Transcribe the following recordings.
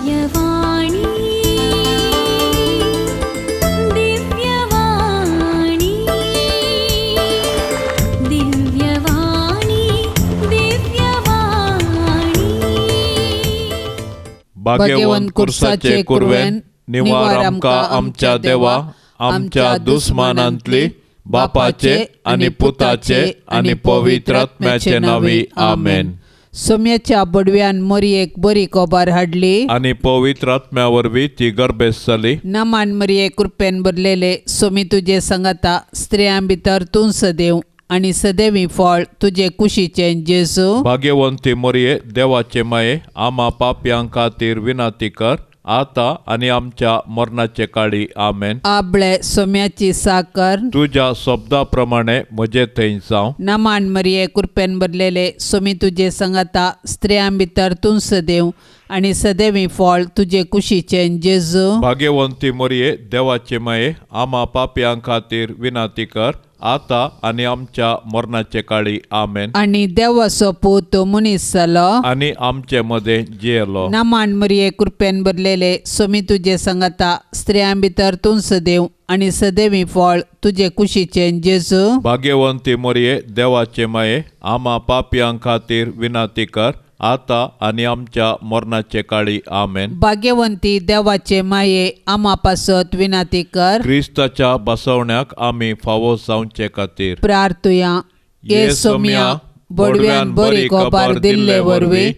दिव्यवाणी, दिव्यवाणी, दिव्यवाणी, दिव्यवाणी. भाग्यवंत कुर्साचे कुरवेन निवार आमकां आमच्या देवा आमच्या दुस्मानांतली बापाचे आनी पुताचे आनी पवित्र आत्म्याचे नांवी आमेन. सोम्याच्या बडव्यान मोरयेक बरी कोबार हाडली आनी पवित्र आत्म्या वरवीं ती गर्भेस्त जाली. नमान मरिये, कृपेन भरलेले, सोमी तुजे संगता, स्त्रियां भितर तूं सदैव आनी सदैवी फळ तुजे कुशीचें जेजू. भाग्यवंती मोरये, देवाचे माये, आमा पापयां खातीर विनंती कर आता आनी आमच्या मरणाचे काळी. आमेन. आबळे सोम्याची साकर. तुज्या शब्दा प्रमाणे म्हजे थंय जावं. नमान मरिये, कृपेन भरलेले, सोमी तुजे संगता, स्त्रियां भितर तूं सदैव आनी सदैवी फळ तुजे कुशीचें जेजू. भाग्यवंती मोरये, देवाचे माये, आमा पापयां खातीर विनंती कर आता आनी आमच्या मरणाचे काळी. आमेन. आनी देवाचो पूत मनीस जालो आनी आमचे मदें जियेलो. नमान मरिये, कृपेन भरलेले, सोमी तुजे संगता, स्त्रियां भितर तूं सदैव आनी सदैवी फळ तुजे कुशीचें जेजू. भाग्यवंती मोरये, देवाचे माये, आमा पापयां खातीर विनंती कर आता आनी आमच्या मरणाचे काळी. आमेन. भाग्यवंती देवाचे माये, आमा पासत विनंती कर. क्रिस्ताच्या बसवण्याक आमी फावो जावचे खातीर प्रार्थुया. ये सोम्या, बडव्यान बरी खबर दिल्ले वरवीं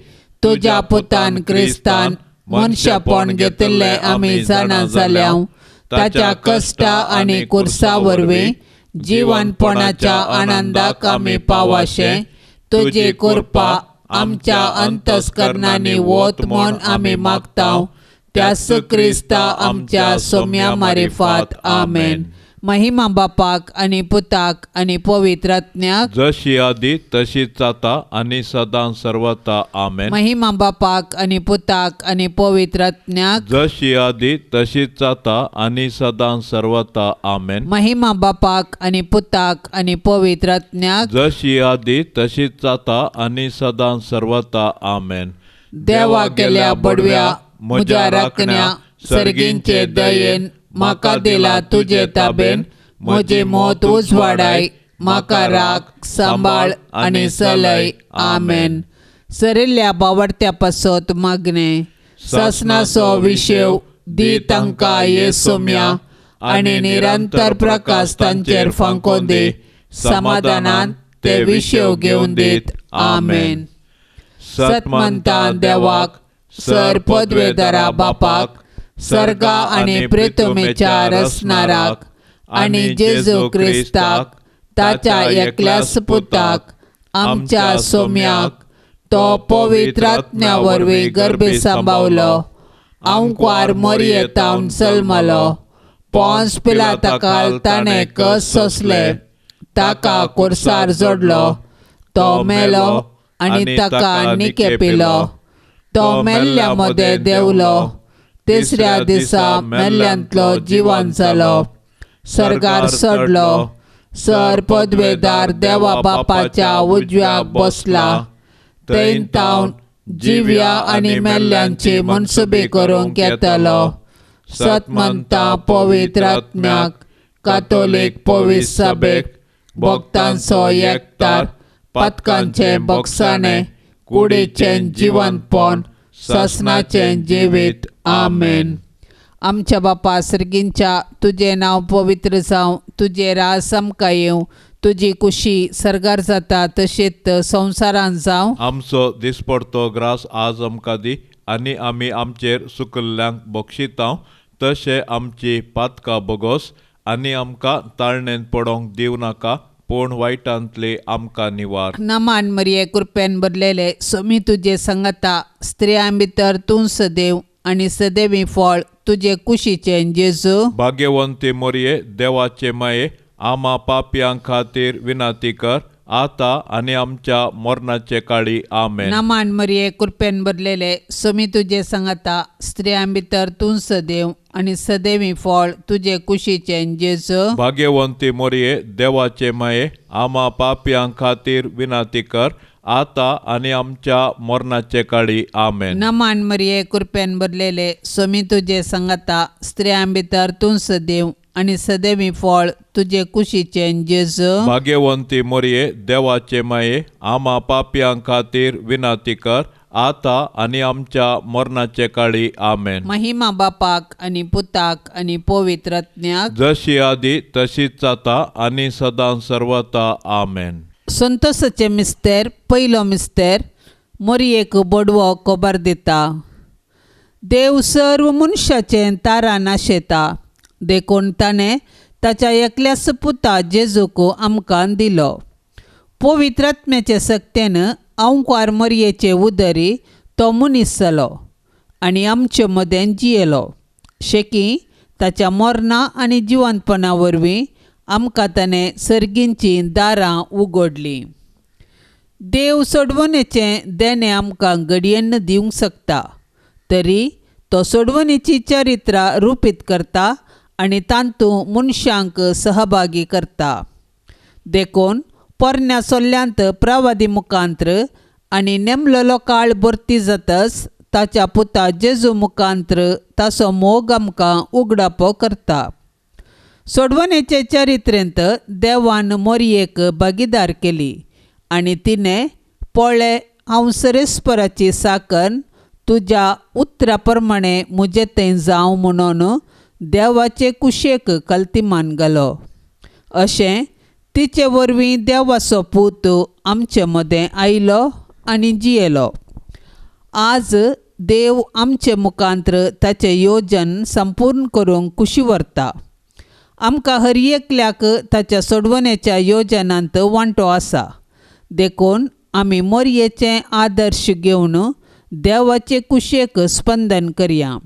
तुज्या पुतान क्रिस्तान मनशापण घेतिल्लें आमी जाणा जाल्या. ताच्या कश्टा आनी कुर्सा वरवीं जिवनपणाच्या आनंदाक आमी पावाशें तुजी कृपा आमच्या अंतस्करणांनी वत म्हूण आमी मागता. त्यास क्रिस्ता आमच्या सोम्या मारिफात. आमेन. महिमा बापाक आनी पुताक आनी पवित्र आत्म्याक, जशी आदी तशीच आता आनी सदां सर्वता. आमेन. महिमा बापाक आनी पुताक आनी पवित्र आत्म्याक, जशी आदी तशीच आता आनी सदां सर्वता. आमेन. महिमा बापाक आनी पुताक आनी पवित्र आत्म्याक, जशी आदी तशीच आता आनी सदां सर्वता. आमेन. देवा केल्या बडव्या म्हज्या राखण्या सर्गींचे दयेन म्हाका दिला तुजे ताबेन, म्हजी मौत उजवाडाय, म्हाका राख सांबाळ आनी चलय. आमेन. सरिल्ल्या बावडत्या पासत मागणें. सासणाचो विशेव दी तांकां ये सोम्या आनी निरंतर प्रकाश तांचेर फांकोवन दी, समाधानान ते विशेव घेवन दीत. आमेन. सतमंता देवाक, सर पदवेदारा बापाक, सर्गा आनी प्रितमेच्या रसणाराक आनी जेजू क्रिस्ताक ताच्या एकल्याच पुताक आमच्या सोम्याक, तो पवित्र आत्म्या वरवीं गर्भे सांबावलो, आंकवार मोरयेतावन जल्मलो, पोंस पिलाताकाल ताणें कस सोंसले, ताका कुर्सार जोडलो, तो मेलो आनी ताका निकेपिलो, तो मेल्ल्या मदें देंवलो, तिसऱ्या दिसा मेल्ल्यांतलो जिवन जालो, सर्गार चडलो, सर पदवेदार देवा बापाच्या उजव्याक बसला, थंय तावन जिव्या आनी मेल्ल्यांची मनसुबी करूंक येतलो. सतमंता पवित्र आत्म्याक, कातोलीक पवित्र सभेक, भक्तांचो एकतार, पातकांचें बक्षाणें, कुडीचें जिवनपण, सासणाचें जिवीत. आमेन. आमच्या बापा सर्गींच्या, तुजें नांव पवित्र जावं, तुजें राज आमकां येवं, तुजी कुशी सर्गार जाता तशेंच संवसारांत जावं. आमचो दिसपडतो ग्रास आज आमकां दी आनी आमी आमचेर सुकल्ल्यांक बक्षितांव तशें आमची पातकां बोगोस आनी आमकां ताळणेन पडोंक दिवं नाका, पूण वायटांतली आमकां निवार. नमान मरिये, कृपेन भरलेले, सोमी तुजे संगता, स्त्रियां भितर तूं सदैव आनी सदैवी फळ तुजे कुशीचें जेजू. भाग्यवंती मोरये, देवाचे माये, आमा पापयां खातीर विनंती कर आता आनी आमच्या मरणाचे काळी. आमेन. नमान मरिये, कृपेन भरलेले, सोमी तुजे संगता, स्त्रियां भितर तूं सदैव आनी सदैवी फळ तुजे कुशीचें जेजू. भाग्यवंती मोरये, देवाचे माये, आमा पापयां खातीर विनंती कर आतां आनी आमच्या मरणाचे काळी. आमेन. नमान मरिये, कृपेन भरलेले, स्वामी तुजे संगता, स्त्रियां भितर तूं सदैव आनी सदैवी फळ तुजे कुशीचें जेजू. भाग्यवंती मोरये, देवाचे माये, आमा पापयां खातीर विनंती कर, आतां आनी आमच्या मरणाचे काळी. आमेन. महिमा बापाक आनी पुताक आनी पवित्र आत्म्याक, जशी आदी तशीच जाता आनी सदां सर्वता. आमेन. संतोषाचे मिस्तेर. पयलो मिस्तेर, मोरयेक बोडवो खबर दिता. देव सर्व मनशाचें तारा नाशेता, देखून ताणें ताच्या एकल्याच पुता जेजूक आमकां दिलो. पवित्र आत्म्याचे सक्तेन अंकार मोरयेचे उदरी तो मनीस जालो आनी आमचे मदें जियेलो. शेकी ताच्या मरणा आनी जिवंतपणा वरवीं आमकां ताणें सर्गींचीं दारां उगडलीं. देव सोडवणेचें देणें आमकां घडयेन दिवंक शकता, तरी तो सोडवणेची चरित्रां रुपीत करता आनी तातूंत मनशांक सहभागी करता. देखून पोरण्या सोल्ल्यांत प्रवादी मुखांत्र आनी नेमलेलो काळ भरती जातच ताच्या पुता जेजू मुखांत्र ताचो मोग आमकां उगडापो करता. सोडवणेचे चरित्रेंत देवान मोरयेक भागीदार केली आनी तिणें पळय हांव सरेस्पराची साकन तुज्या उतरा प्रमाणे म्हजे थंय जावं म्हणून देवाचे कुशेक कल्तिमान घालो. अशें तिचे वरवीं देवाचो पूत आमचे मदें आयलो आनी जियेलो. आज देव आमचे मुखांत्र ताचें योजन संपूर्ण करूंक खुशी व्हरता. आमकां हर एकल्याक ताच्या सोडवणेच्या योजनांत वांटो आसा, देखून आमी मोरयेचें आदर्श घेवन देवाचे कुशेक स्पंदन करया.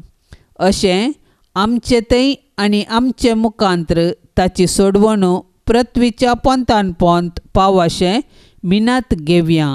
अशें आमचे थंय आनी आमचे मुखांत्र ताची सोडवणूक पृथ्वीच्या पोंतान पोंत पावाशें मिनात घेवया.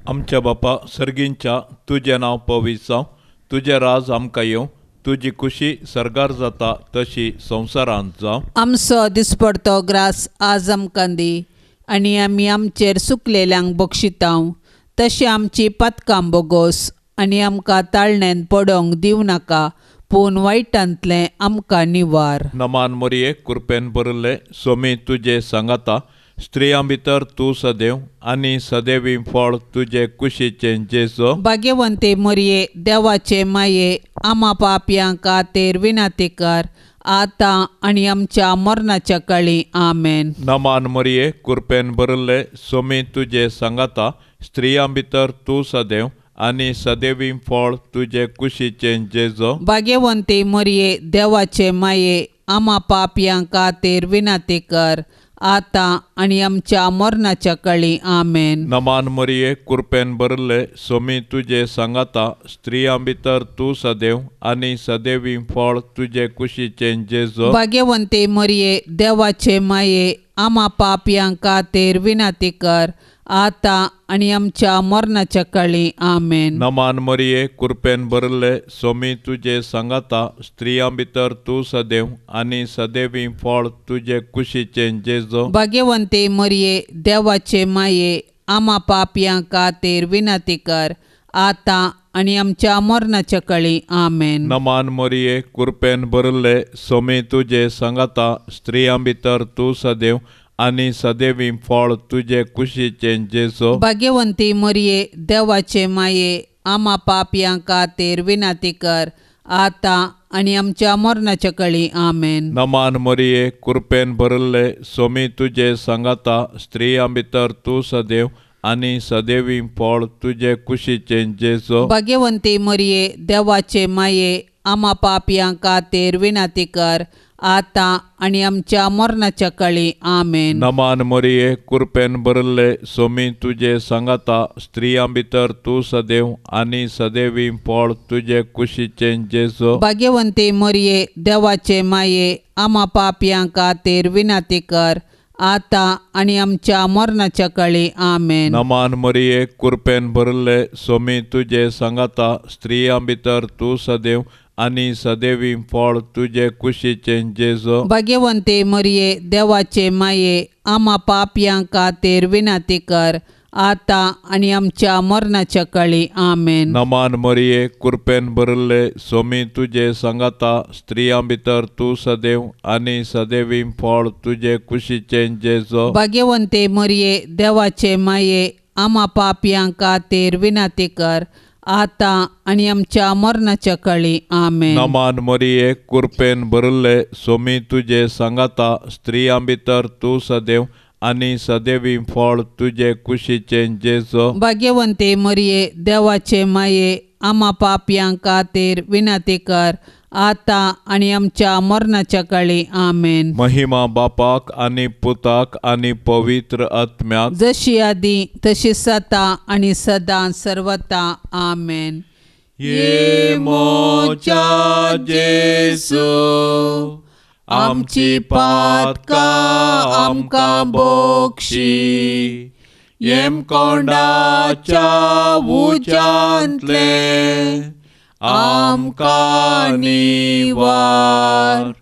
आमच्या बापा सर्गींच्या, तुजें नांव पवित्र जावं, तुजें राज आमकां येवं, तुजी खुशी सर्गार जाता तशी संवसारांत जावं. आमचो दिसपडतो ग्रास आज आमकां दी आनी आमी आमचेर सुकलेल्यांक बक्षितांव तशें आमची पातकां बोगोस आनी आमकां ताळण्यान पडोंक दिवं नाका, पूण वायटांतलें आमकां निवार. नमान मोरये, कृपेन भरिल्ले, स्वामी तुजे सांगाता, स्त्रियां भितर तूं सदैव आनी सदैवी फळ तुजे कुशीचें जेजू. भाग्यवंते मोरये, देवाचे माये, आमा पापयां खातीर विनंती कर, आतां आनी आमच्या मरणाच्या काळी. आमेन. नमान मोरये, कृपेन भरिल्ले, स्वामी तुजे सांगाता, स्त्रियां भितर तूं सदैव आनी सदैवी फळ तुजे कुशीचें जेजू. भाग्यवंती मोरये, देवाचे माये, आमा पापयां खातीर विनंती कर, आतां आनी आमच्या मरणाच्या काळी. आमेन. नमान मोरये, कृपेन भरिल्ले, स्वामी तुजे सांगाता, स्त्रियां भितर तूं सदैव आनी सदैवी फळ तुजे कुशीचें जेजू. भाग्यवंती मोरये, देवाचे माये, आमा पापयां खातीर विनंती कर, आतां आनी आमच्या मरणाच्या काळी. आमेन. नमान मोरये, कृपेन भरिल्ले, स्वामी तुजे सांगाता, स्त्रियां भितर तूं सदैव आनी सदैवी फळ तुजे कुशीचें जेजू. भाग्यवंती मोरये, देवाचे माये, आमा पापयां खातीर विनंती कर, आतां आनी आमच्या मरणाच्या काळी. आमेन. नमान मोरये, कृपेन भरिल्ले, स्वामी तुजे सांगाता, स्त्रियां भितर तूं सदैव आनी सदैवी फळ तुजे कुशीचें जेजू. भाग्यवंती मोरये, देवाचे माये, आमा पापयां खातीर विनंती कर, आतां आनी आमच्या मरणाच्या काळी. आमेन. नमान मोरये, कृपेन भरिल्ले, स्वामी तुजे सांगाता, स्त्रियां भितर तूं सदैव आनी सदैवी फळ तुजे कुशीचें जेजू. भाग्यवंती मोरये, देवाचे माये, आमा पापयां खातीर विनंती कर, आतां आनी आमच्या मरणाच्या काळी. आमेन. नमान मोरये, कृपेन भरिल्ले, स्वामी तुजे सांगाता, स्त्रियां भितर तूं सदैव आनी सदैवी फळ तुजे कुशीचें जेजू. भाग्यवंती मोरये, देवाचे माये, आमा पापयां खातीर विनंती कर, आतां आनी आमच्या मरणाच्या काळी. आमेन. नमान मोरये, कृपेन भरिल्ले, स्वामी तुजे सांगाता, स्त्रियां भितर तूं सदैव आनी सदैवी फळ तुजे कुशीचें जेजू. भाग्यवंती मोरये, देवाचे माये, आमा पापयां खातीर विनंती कर, आतां आनी आमच्या मरणाच्या काळी. आमेन. नमान मरिये, कुरपेन भरिल्ले, सोमी तुजे सांगाता, स्त्रियां भितर तूं सदैव आनी सदैवी फळ तुजे कुशीचें जेजो. भाग्यवंते मरिये, देवाचे माये, आमा पापयां खातीर विनंती कर, आतां आनी आमच्या मरणाच्या काळी. आमेन. नमान मरिये, कुरपेन भरिल्ले, सोमी तुजे सांगाता, स्त्रियां भितर तूं सदैव आनी सदैवी फळ तुजे कुशीचें जेजो. भाग्यवंते मरिये, देवाचे माये, आमा पापयां खातीर विनंती कर, आतां आनी आमच्या मरणाच्या काळी. आमेन. महिमा बापाक आनी पुताक आनी पवित्र आत्म्याक, जशी आदी तशी सता आनी सदां सर्वता. आमेन. ये मोच्या जेसू, आमची पातकां आमकां बोक्षी, येमकोंडाच्या उज्यांतले आमकां निवार,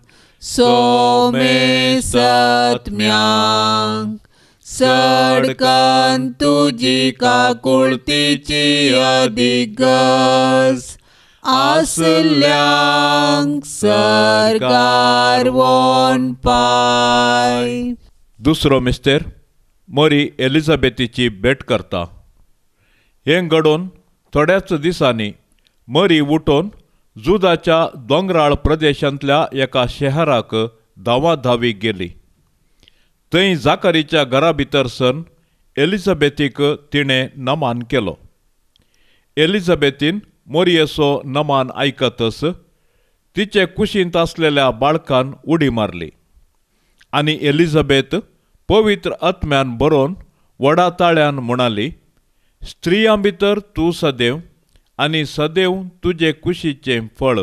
सोमे सत्म्यांक सडकन तुजी काकुळतीची अदीक गरज आसल्यांक सरकार वोन पाय. दुसरो मिस्तेर मरी एलिझाबेथीची भेट करता. हें घडोवन थोड्याच दिसांनी मरी उठोवन जुदाच्या दोंगराळ प्रदेशांतल्या एका शहराक धांवाधावी गेली. थंय जाकारीच्या घरा भितर सन एलिझाबेथीक तिणें नमान केलो. एलिझाबेथीन मोरयेचो नमान आयकतच तिचे कुशींत आसलेल्या बाळकान उडी मारली आनी एलिझाबेथ पवित्र आत्म्यान बरोवन व्हडा ताळ्यान म्हणाली, स्त्रियां भितर तूं सदैव आनी सदैव तुजे कुशीचें फळ.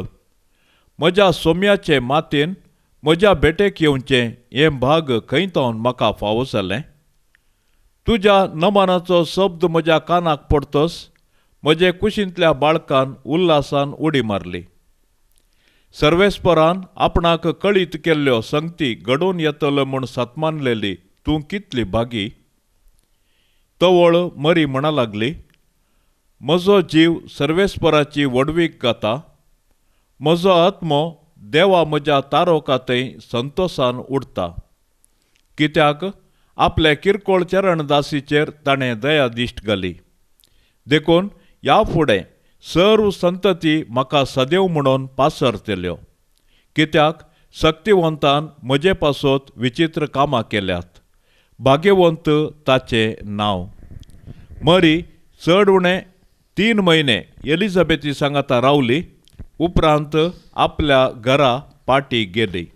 म्हज्या सोम्याचे मातयेन म्हज्या भेटेक येवचें हें भाग खंय तावन म्हाका फावो जालें? तुज्या नमानाचो शब्द म्हज्या कानाक पडतच म्हजे कुशींतल्या बाळकान उल्हासान उडी मारली. सर्वेस्परान आपणाक कळीत केल्ल्यो संगती घडोवन येतलो म्हूण सतमानलेली तूं कितली भागी. तवळ मरी म्हणा लागली, म्हजो जीव सर्वेस्पराची व्हडवीक गाता, म्हजो आत्मो देवा म्हज्या तारोका थंय संतोसान उडता, कित्याक आपल्या किरकोळ चरणदासीचेर ताणें दया दिश्ट घाली. देखून ह्या फुडें सर्व संतती म्हाका सदैव म्हणून पासरतल्यो, कित्याक शक्तिवंतान म्हजे पासत विचित्र कामां केल्यात. भाग्यवंत ताचें नांव. मरी चड उणें 3 म्हयने एलिझाबेथी सांगाता रावली. उपरांत आपल्या घरा पाटी गेली.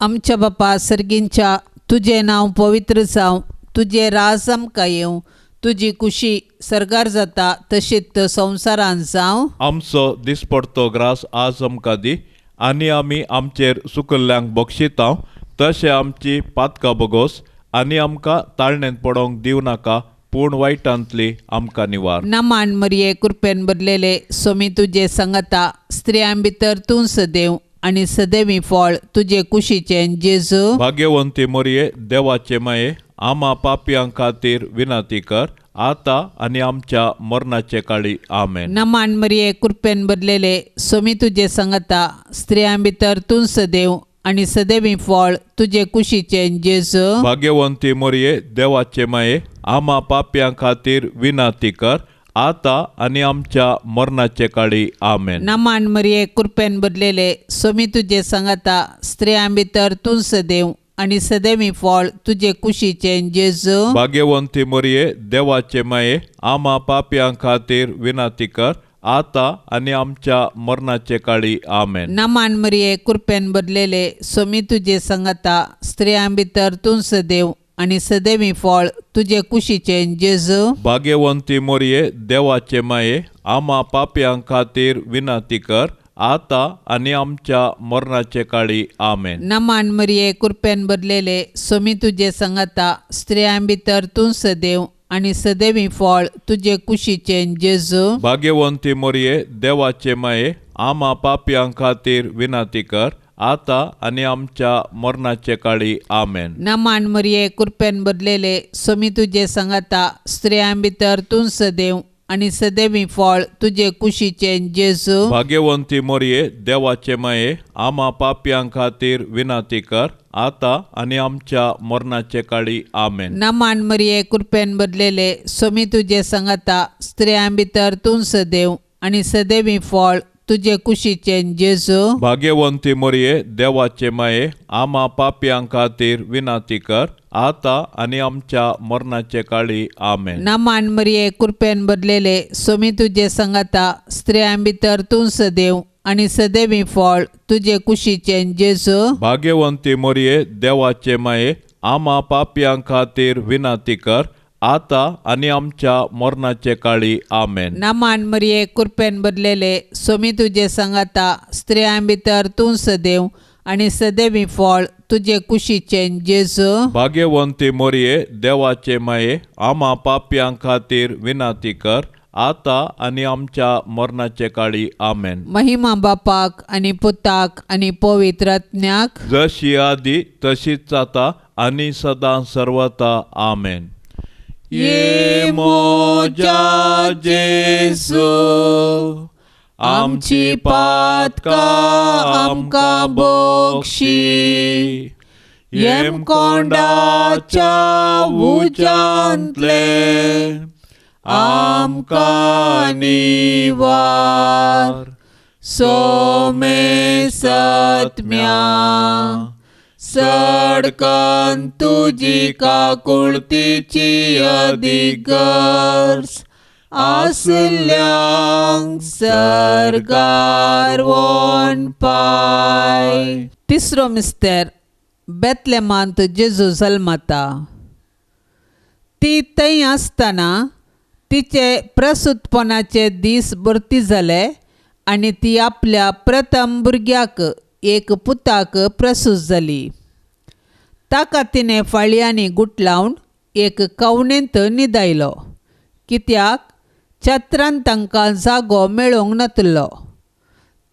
आमच्या बापा सर्गींच्या, तुजें नांव पवित्र जावं, तुजें राज आमकां येवं, तुजी कुशी सर्गार जाता तशीच संवसारांत जावं. आमचो दिसपडतो ग्रास आज आमकां दी आनी आमी आमचेर सुकल्ल्यांक बक्षितांव तशें आमची पातकां बोगोस आनी आमकां ताळणेंत पडोवंक दिवं नाका, पूण वायटांतली आमकां निवार. नमान मरिये, कृपेन भरलेले, सोमी तुजे संगता, स्त्रियां भितर तूं सदैव आनी सदैवी फळ तुजे कुशीचें जेजू. भाग्यवंती मरिये, देवाचे माये, आमा पापयां खातीर विनंती कर, आतां आनी आमच्या मरणाचे काळी. आमेन. नमान मरिये, कृपेन भरलेले, सोमी तुजे संगता, स्त्रियां भितर तूं सदैव आनी सदैवी फळ तुजे कुशीचें जेजू. भाग्यवंती मरिये, देवाचे माये, आमा पापयां खातीर विनंती कर, आतां आनी आमच्या मरणाचे काळी. आमेन. नमान मरिये, कृपेन भरलेले, सोमी तुजे संगता, स्त्रियां भितर तूं सदैव आनी सदैवी फळ तुजे कुशीचें जेजू. भाग्यवंती मरिये, देवाचे माये, आमा पापयां खातीर विनंती कर, आतां आनी आमच्या मरणाचे काळी. आमेन. नमान मरिये, कृपेन भरलेले, सोमी तुजे संगता, स्त्रियां भितर तूं सदैव आनी सदैवी फळ तुजे कुशीचें जेजू. भाग्यवंती मरिये, देवाचे माये, आमा पापयां खातीर विनंती कर, आतां आनी आमच्या मरणाचे काळी. आमेन. नमान मरिये, कृपेन भरलेले, सोमी तुजे संगता, स्त्रियां भितर तूं सदैव आनी सदैवी फळ तुजे कुशीचें जेजू. भाग्यवंती मरिये, देवाचे माये, आमा पापयां खातीर विनंती कर, आतां आनी आमच्या मरणाचे काळी. आमेन. नमान मरिये, कृपेन भरलेले, सोमी तुजे सांगाता, स्त्रियां भितर तूं सदैव आनी सदैवी फळ तुजे कुशीचे जेजू. भाग्यवंती मोरये, देवाचे माये, आमा पापयां खातीर विनंती कर, आतां आनी आमच्या मरणाचे काळी. आमेन. नमान मरिये, कृपेन भरलेले, सोमी तुजे सांगाता, स्त्रियां भितर तूं सदैव आनी सदैवी फळ तुजे कुशीचे जेजू. भाग्यवंती मोरये, देवाचे माये, आमा पापयां खातीर विनंती कर, आतां आनी आमच्या मरणाचे काळी. आमेन. नमान मरिये, कृपेन भरलेले, सोमी तुजे सांगाता, स्त्रियां भितर तूं सदैव आनी सदैवी फळ तुजे कुशीचे जेजू. भाग्यवंती मोरये, देवाचे माये, आमा पापयां खातीर विनंती कर, आतां आनी आमच्या मरणाचे काळी. आमेन. नमान मरिये, कृपेन भरलेले, सोमी तुजे सांगाता, स्त्रियां भितर तूं सदैव आनी सदैवी फळ तुजे कुशीचे जेजू. भाग्यवंती मोरये, देवाचे माये, आमा पापयां खातीर विनंती कर, आतां आनी आमच्या मरणाचे काळी. आमेन. महिमा बापाक आनी पुताक आनी पवित्र आत्म्याक, जशी आदी तशीच आतां आनी सदां सर्वता. आमेन. ये मोजा जेजू, आमची पातकां आमकां बक्षी, येमकोंडाच्या उज्यांतले आमकां निवार, सोमे सत्म्या सडकन तुजी काकुळतीची अधिगर्ज आसल्यांक सर्गार वोन पाय. तिसरो मिस्तेर, बेतलेमांत जेजू जल्मता. ती थंय आसतना तिचे प्रसूतपणाचे दीस भरती जाले आनी ती आपल्या प्रथम भुरग्याक एक पुताक प्रसूत जाली. ताका तिणें फाळयांनी गुटलावन एक कवणेंत न्हिदायलो, कित्याक छत्रान तांकां जागो मेळोवंक नातलो.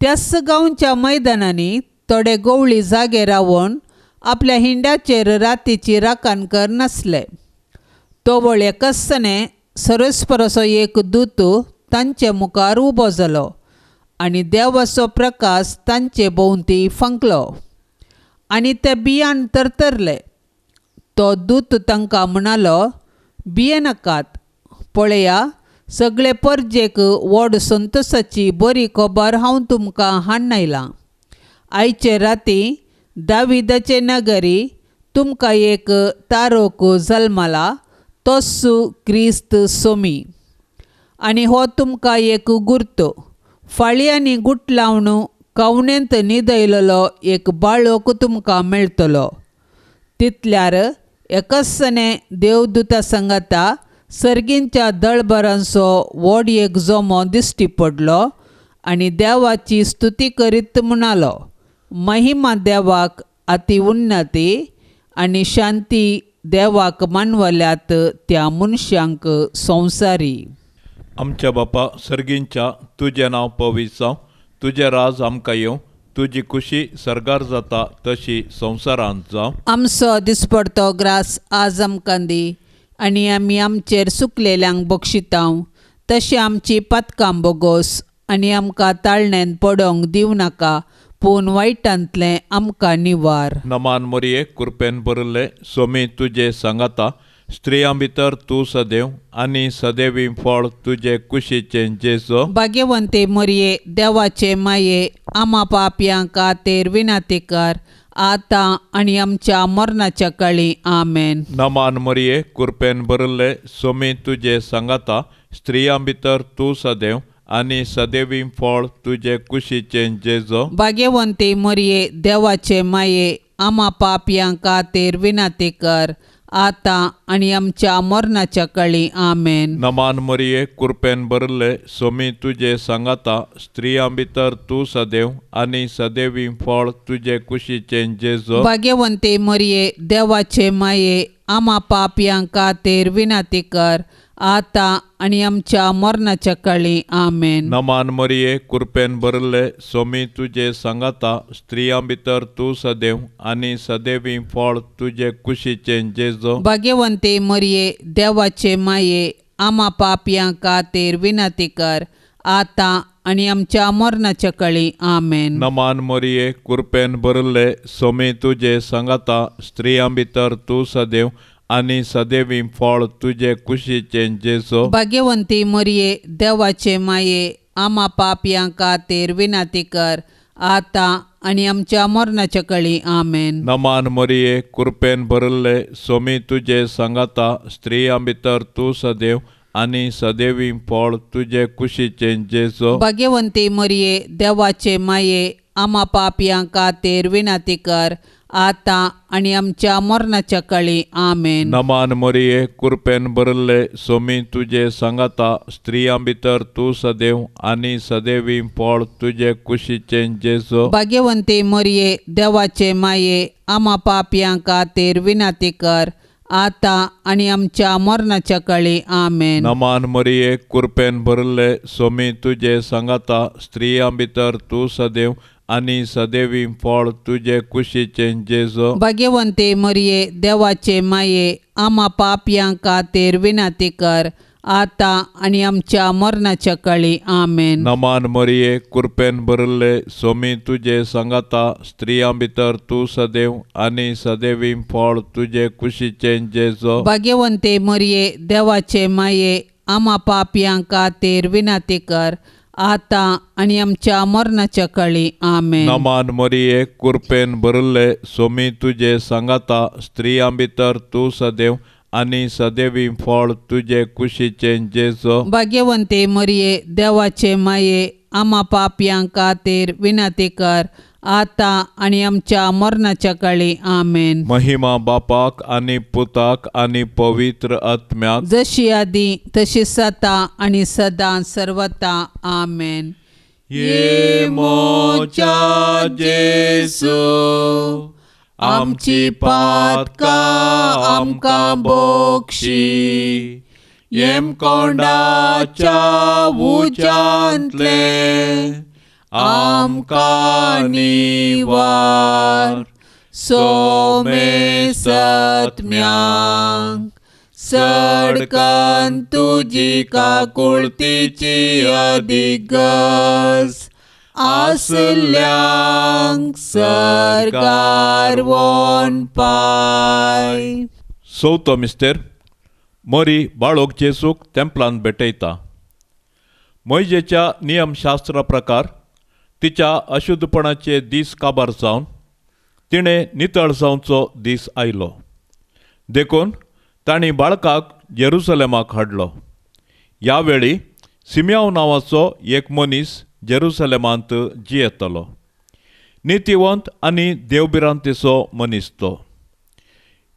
त्याच गांवच्या मैदानांनी थोडे गवळी जागे रावन आपल्या हिंडाचेर रातीची राखण कर नासले. तवळ एकसने सरस्परसो एक दूत तांचे मुखार उबो जालो आनी देवाचो प्रकाश तांचे भोंवती फांकलो आनी ते बियान तरतरले. तो दूत तांकां म्हणालो, भियेनाकात, पळया सगळे परजेक व्हड संतोशाची बरी खबर हांव तुमकां हाडून आयलां. आयचे राती दाविदाचे नगरी तुमकां एक तारोक जल्मला, तोच क्रिस्त सोमी. आनी हो तुमकां एक गुर्त, फाळयांनी गुटलावन कवणेंत न्हिदयलेलो एक बाळक तुमकां मेळटलो. तितल्यार एकसने देवदूता सांगाता सर्गींच्या दळभरांचो व्हड एक जमो दिश्टी पडलो आनी देवाची स्तुती करीत म्हणालो, महिमा देवाक अति उन्नती आनी शांती देवाक मानवल्यात त्या मनशांक संवसारी. आमच्या बापा सर्गींच्या, तुजें नांव पवित्र जावं, तुजें राज आमकां येवं, तुजी खुशी सर्गार जाता तशी संवसारांत जावं. आमचो दिसपडतो ग्रास आज आमकां दी आनी आमी आमचेर सुकलेल्यांक बक्षितांव तशें आमची पातकां बोगोस आनी आमकां ताळण्यान पडोंक दिवं नाका, पूण वायटांतलें आमकां निवार. नमान मोरये, कृपेन भरिल्ले, सोमी तुजे सांगाता, स्त्रियां भितर तूं सदैव आनी सदैवी फळ तुजे कुशीचें जेजू. भाग्यवंते मोरये, देवाचे माये, आमा पापयां खातीर विनंती कर, आतां आनी आमच्या मरणाच्या काळी. आमेन. नमान मोरये, कृपेन भरिल्ले, सोमी तुजे सांगाता, स्त्रियां भितर तूं सदैव आनी सदैवी फळ तुजे कुशीचें जेजू. भाग्यवंते मोरये, देवाचे माये, आमा पापयां खातीर विनंती कर, आतां आनी आमच्या मरणाच्या काळी. आमेन. नमान मोरये, कृपेन भरिल्ले, सोमी तुजे सांगाता, स्त्रियां भितर तूं सदैव आनी सदैवी फळ तुजे कुशीचें जेजू. भाग्यवंते मोरये, देवाचे माये, आमा पापयां खातीर विनंती कर, आतां आनी आमच्या मरणाच्या काळी. आमेन. नमान मरिये, कृपेन भरिल्ले, सोमी तुजे सांगाता, स्त्रियां भितर तूं सदैव आनी सदैवी फळ तुजे कुशीचें जेजो. भाग्यवंते मरिये, देवाचे माये, आमा पापयां खातीर विनंती कर, आतां आनी आमच्या मरणाच्या काळी. आमेन. नमान मरिये, कृपेन भरिल्ले, सोमी तुजे सांगाता, स्त्रियां भितर तूं सदैव आनी सदैवी फळ तुजे कुशीचें जेजो. भाग्यवंती मरिये, देवाचे माये, आमा पापयां खातीर विनंती कर, आतां आनी आमच्या मरणाच्या काळी. आमेन. नमान मरिये, कृपेन भरिल्ले, सोमी तुजे सांगाता, स्त्रियां भितर तूं सदैव आनी सदैवी फळ तुजे कुशीचें जेजो. भाग्यवंती मरिये, देवाचे माये, आमा पापयां खातीर विनंती कर, आतां आनी आमच्या मरणाच्या काळी. आमेन. नमान मरिये, कृपेन भरिल्ले, सोमी तुजे सांगाता, स्त्रियां भितर तूं सदैव आनी सदैवी फळ तुजे कुशीचें जेजो. भाग्यवंती मरिये, देवाचे माये, आमा पापयां खातीर विनंती कर, आतां आनी आमच्या मरणाच्या काळी. आमेन. नमान मरिये, कृपेन भरिल्ले, सोमी तुजे सांगाता, स्त्रियां भितर तूं सदैव आनी सदैवी फळ तुजे कुशीचें जेजो. भाग्यवंते मरिये, देवाचे माये, आमा पापयां खातीर विनंती कर, आतां आनी आमच्या मरणाच्या काळी. आमेन. नमान मरिये, कृपेन भरिल्ले, सोमी तुजे सांगाता, स्त्रियां भितर तूं सदैव आनी सदैवी फळ तुजे कुशीचें जेजो. भाग्यवंते मरिये, देवाचे माये, आमा पापयां खातीर विनंती कर, आतां आनी आमच्या मरणाच्या काळी. आमेन. नमान मरिये, कृपेन भरिल्ले, सोमी तुजे सांगाता, स्त्रियां भितर तूं सदैव आनी सदैवी फळ तुजे कुशीचें जेजो. भाग्यवंते मरिये, देवाचे माये, आमा पापयां खातीर विनंती कर, आतां आनी आमच्या मरणाच्या काळी. आमेन. महिमा बापाक आनी पुताक आनी पवित्र आत्म्याक, जशी आदी तशी सता आनी सदां सर्वता. आमेन. ये मोच्या जेजू, आमची पातकां आमकां बोक्षी, येमकोंडाच्या उज्यांतले आमकां निवार, सोमे सत्म्यांक सडकन तुजी काकुळतीची अदिगज आसल्यांक सरकार वोन पाय. चवथो मिस्तेर मरी बाळोक जेजूक तेंपलान भेटयता. मोयजेच्या नियमशास्त्रा प्रकार तिच्या अशुद्धपणाचे दीस काबार जावन तिणें नितळ जावचो दीस आयलो. देखून तांणी बाळकाक जेरुसलेमाक हाडलो. ह्या वेळी सिम्याव नांवाचो एक मनीस जेरुसलेमांत जियेतालो. नितीवंत आनी देवभिरांतीचो मनीस तो.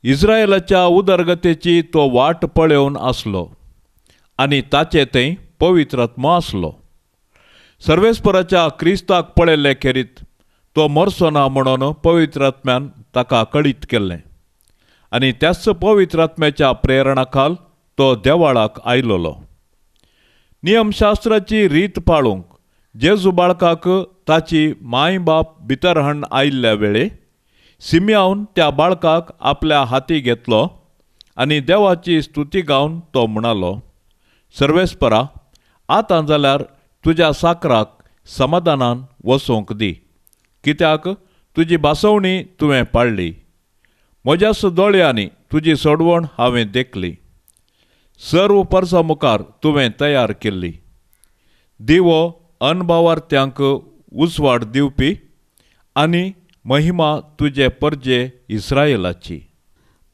इस्रायलाच्या उदरगतेची तो वाट पळोवन आसलो आनी ताचे थंय पवित्र आत्मो आसलो. सर्वेस्पराच्या क्रिस्ताक पळयल्ले खेरीत तो मरचो ना म्हणून पवित्र आत्म्यान ताका कळीत केल्लें आनी त्याच पवित्र आत्म्याच्या प्रेरणा खाल तो देवाळाक आयलोलो. नियमशास्त्राची रीत पाळूंक जेजू बाळकाक ताची माय बाप भितर हाडून आयिल्ल्या वेळे सिम्यावन त्या बाळकाक आपल्या हाती घेतलो आनी देवाची स्तुती गावन तो म्हणालो, सर्वेस्परा, आतां जाल्यार तुज्या साकराक समाधानान वसोवंक दी, कित्याक तुजी भासवणी तुवें पाळ्ळी. म्हज्याच दोळ्यांनी तुजी सोडवण हांवें देखली, सर्व परसा मुखार तुवें तयार केल्ली. दिवो अनभावार्थ्यांक उजवाड दिवपी आनी महिमा तुजे परजे इस्रायलाची.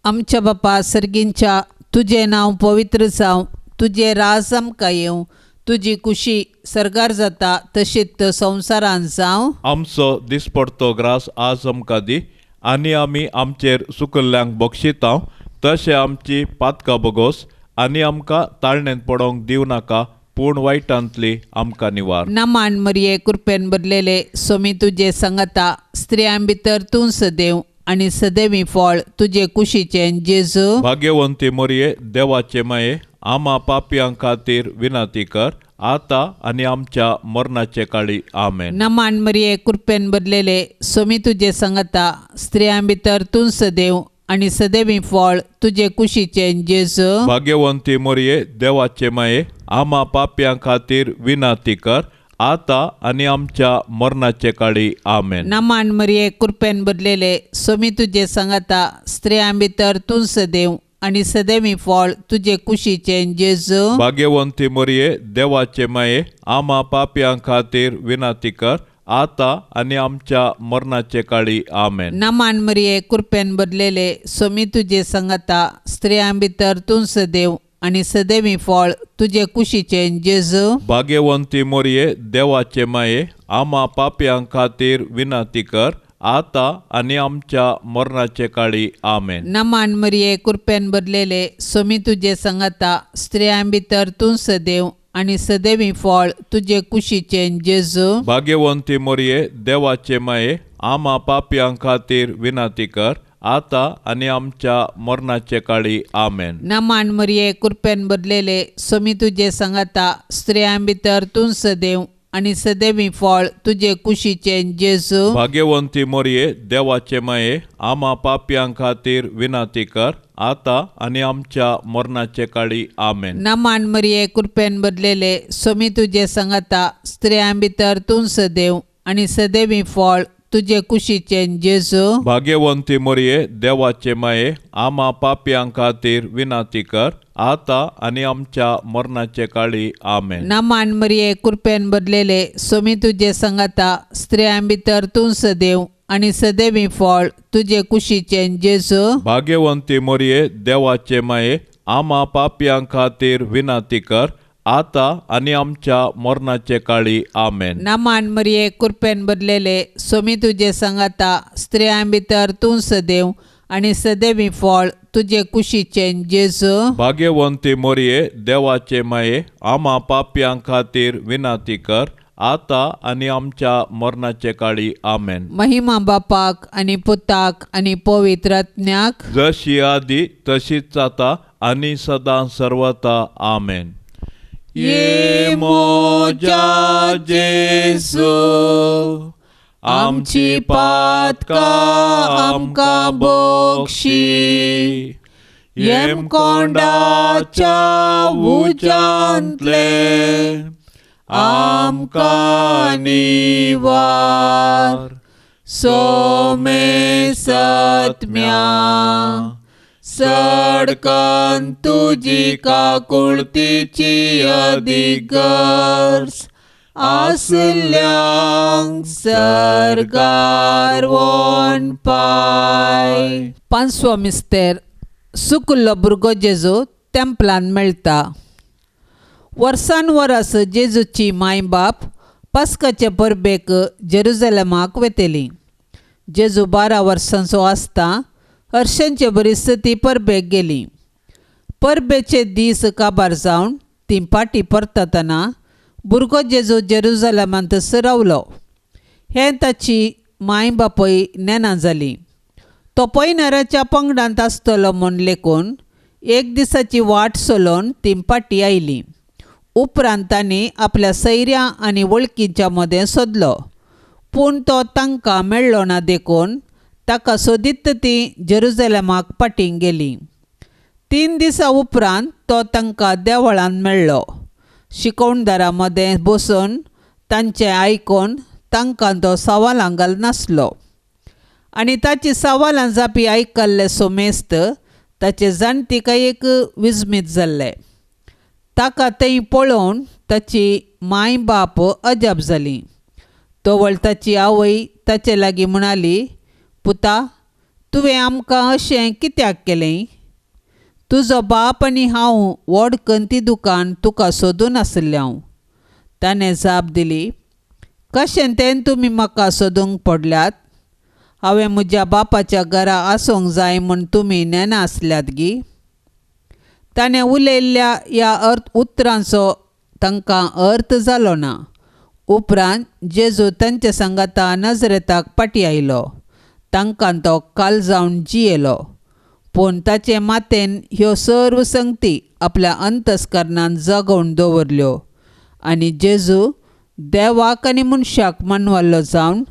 आमच्या बापा सर्गींच्या, तुजें नांव पवित्र जावं, तुजें राज आमकां येवं, तुजी कुशी सर्गार जाता तशीच संवसारान जावं. आमचो दिसपडतो ग्रास आज आमकां दी आनी आमी आमचेर सुकल्ल्यांक बक्षिता तशें आमची पातकां बोगोस आनी आमकां ताळणेंत पडोवंक दिवं नाका, पूण वायटांतली आमकां निवार. नमान मरिये, कृपेन भरलेले, सोमी तुजे सांगता, स्त्रियां भितर तूं सदैव आनी सदैवी फळ तुजे कुशीचें जेजू. भाग्यवंती मरिये, देवाचे माये, आमा पापयां खातीर विनंती कर आता आनी आमच्या मरणाचे काळी. आमेन. नमान मरिये, कृपेन भरलेले, स्वामी तुजे संगता, स्त्रियां भितर तूं सदैव आनी सदैवी फळ तुजे कुशीचें जेजू. भाग्यवंती मरिये, देवाचे माये, आमा पापयां खातीर विनंती कर आता आनी आमच्या मरणाचे काळी. आमेन. नमान मरिये, कृपेन भरलेले, स्वामी तुजे संगता, स्त्रियां भितर तूं सदैव आनी सदैवी फळ तुजे कुशीचें जेजू. भाग्यवंती मरिये, देवाचे माये, आमा पापयां खातीर विनंती कर आता आनी आमच्या मरणाचे काळी. आमेन. नमान मरिये, कृपेन भरलेले, स्वामी तुजे संगता, स्त्रियां भितर तूं सदैव आनी सदैवी फळ तुजे कुशीचें जेजू. भाग्यवंती मरिये, देवाचे माये, आमा पापयां खातीर विनंती कर आता आनी आमच्या मरणाचे काळी. आमेन. नमान मरिये, कृपेन भरलेले, स्वामी तुजे संगता, स्त्रियां भितर तूं सदैव आनी सदैवी फळ तुजे कुशीचें जेजू. भाग्यवंती मरिये, देवाचे माये, आमा पापयां खातीर विनंती कर आता आनी आमच्या मरणाचे काळी. आमेन. नमान मरिये, कृपेन भरलेले, स्वामी तुजे संगता, स्त्रियां भितर तूं सदैव आनी सदैवी फळ तुजे कुशीचें जेजू. भाग्यवंती मरिये, देवाचे माये, आमा पापयां खातीर विनंती कर आता आनी आमच्या मरणाचे काळी. आमेन. नमान मरिये, कृपेन भरलेले, स्वामी तुजे संगता, स्त्रियां भितर तूं सदैव आनी सदैवी फळ तुजे कुशीचें जेजू. भाग्यवंती मरिये, देवाचे माये, आमा पापयां खातीर विनंती कर आता आनी आमच्या मरणाचे काळी. आमेन. नमान मरिये, कृपेन भरलेले, स्वामी तुजे संगता, स्त्रियां भितर तूं सदैव आनी सदैवी फळ तुजे कुशीचें जेजू. भाग्यवंती मरिये, देवाचे माये, आमा पापयां खातीर विनंती कर आता आनी आमच्या मरणाचे काळी. आमेन. नमान मरिये, कृपेन भरलेले, स्वामी तुजे संगता, स्त्रियां भितर तूं सदैव आनी सदैवी फळ तुजे कुशीचें जेजू. भाग्यवंती मरिये, देवाचे माये, आमा पापयां खातीर विनंती कर आता आनी आमच्या मरणाचे काळी. आमेन. महिमा बापाक आनी पुताक आनी पवित्र आत्म्याक, जशी आदी तशीच जाता आनी सदां सर्वता. आमेन. ये मोजा जेजू, आमची पातकां आमकां बक्षी, येमकोंडाच्या उज्यांतले आमकां निवार, सोमे सत्म्या सडकन तुजी काकुळतीची अधिगर्ज आसल्यांक सर्गार वोन पाय. पांचवो मिस्तेर, सुकुल्लो भुरगो जेजू तेंपलान मेळटा. वर्सान वरस जेजूची माय बाप पास्काचे परबेक जेरुजलेमाक वेतली. जेजू 12 वर्सांचो आसता हर्षांचे बरीच ती परबेक गेली. परबेचे दीस काबार जावन ती पाटी परततना भुरगो जेजू जेरुजलेमांतच रावलो. हें ताची माय बापूय नेना जाली. तो पयणाऱ्याच्या पंगडांत आसतलो म्हूण लेखून एक दिसाची वाट चलोवन ती पाटी आयली. उपरांत तांणी आपल्या सैऱ्यां आनी वळखींच्या मदें सोदलो, पूण तो तांकां मेळ्ळो ना देखून ताका सोदीत ती जेरुजलेमाक पाटीं गेली. 3 दिसां उपरांत तो तांकां देवळान मेळ्ळो. शिकवणदारां मदें बसून तांचें आयकून तांकां तो सवालां घालनासलो आनी ताची सवालां जापी आयकल्ले सोमेस्त ताचे जाणटिकायेक विजमीत जाल्ले. ताका थंय पळोवन ताची माय बाप अजाप जाली. तवळ ताची आवय ताचे लागीं म्हणाली, पुता, तुवें आमकां अशें कित्याक केलें? तुजो बाप आनी हांव व्हड कंती दुकान तुका सोदून आशिल्लें हांव. ताणें जाप दिली, कशें तें तुमी म्हाका सोदूंक पडल्यात? हांवें म्हज्या बापाच्या घरा आसूंक जाय म्हूण तुमी नेना आसल्यात गी? ताणें उलयल्ल्या ह्या अर्थ उतरांचो तांकां अर्थ जालो ना. उपरांत जेजू तांच्या सांगाता नजरेताक पाटी आयलो. तांकां तो कालजावन जियेलो. पूण ताचे मातेन ह्यो सर्व संगती आपल्या अंतस्करणान जगोवन दवरल्यो आनी जेजू देवाक आनी मनशाक मानवल्लो जावन